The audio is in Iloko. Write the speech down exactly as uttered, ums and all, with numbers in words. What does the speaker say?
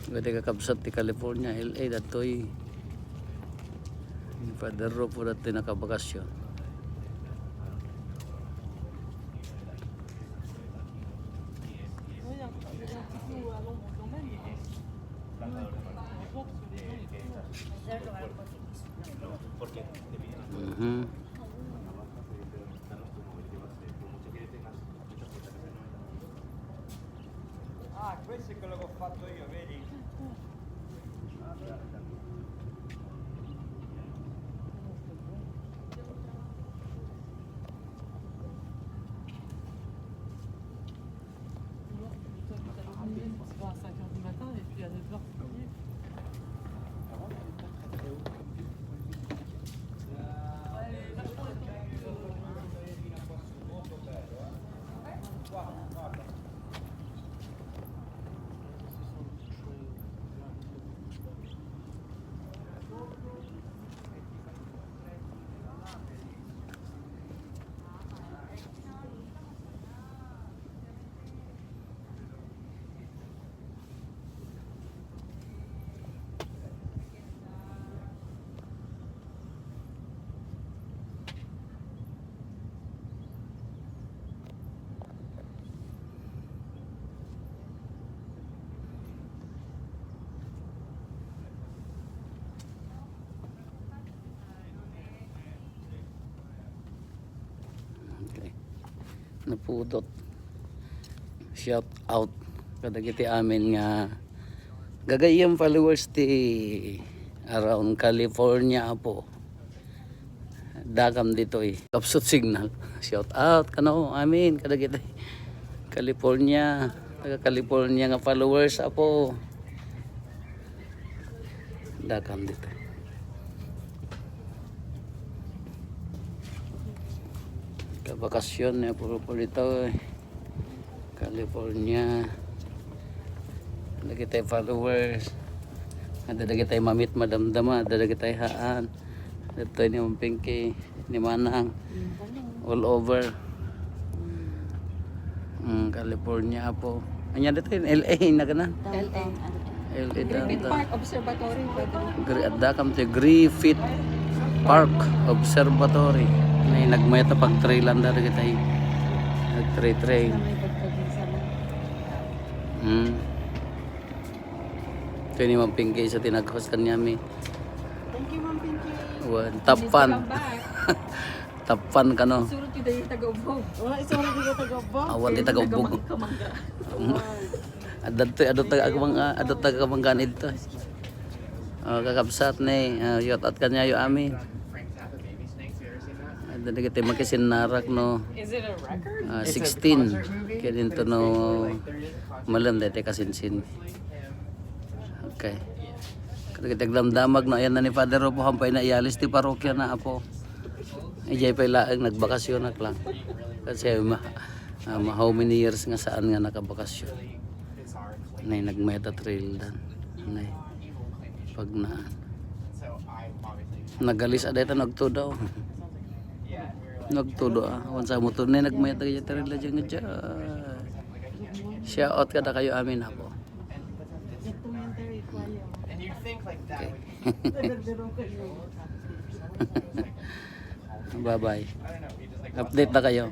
Pwede kakabsat ti California, L A, datoy. Ni Father Rufo datoy nakabakasyon. Mhm. Ah, questo è quello che ho fatto io, vedi? Tu vas à cinq heures du matin et puis à neuf heures tu y es. Okay. Napudot. Shout out kadagiti amin nga gagayyem followers ti around California, Apo. Dakam ditoy. Kapsut signal. Shout out kano amin kadagiti California, taga California nga followers, Apo. Dakam ditoy. Kabakasyon ni Apo Rufo ditoy. California. Dagiti followers. Adda dagiti mamit madamdama, adda dagiti haan. Ditoy ni Ma'am Pinky, ni Manang. All over. Mm, California, Apo. Ania ditoy, L A na kana? Downtown. L A Griffith downtown. Park Observatory, pwede. Gri-, adda kam ti Griffith Park Observatory. Nay nagmayat a pagtrailan da dagiti. Nagtrail-trail. Sa may bagkag sa may Hmm. Ito ni Ma'am Pinky sa tinag-host kaniami. Thank you, Ma'am Pinky. Wan, top fan. Top fan kano. Isurot ti daydi taga-Ubbog. Oh, isurot ti taga-Ubbog. Awan ti taga-Ubbog. Kamangga. Adda to, adda taga-Kamangga, adda taga-Kamangga dito. Ah, kakabsat ni, ah, shout out kaniayo amin. Adda dagiti makisinnarak no. Is it a record? Ah, sixteen. Kaya dito no, malam dati kasinsin. Okay. Kadagiti agdamdamag no, ayan na ni Father Rufo, hampay na iyalis ti parokya na, Apo. Ijay pay laeng nagbakasyonak lang. Kasi ma-, ah, ma-, how many years nga saan nga nakabakasyon. Nay nagmayat a trail dan. Nay. Pag na. Nagalis a dayta nagtudo. Nagtudo, ah. Awan sa motor nay nagmayat a trail dan dyan. Shout out kadakayo amin, Apo. Okay. Bye-bye. Update na kayo.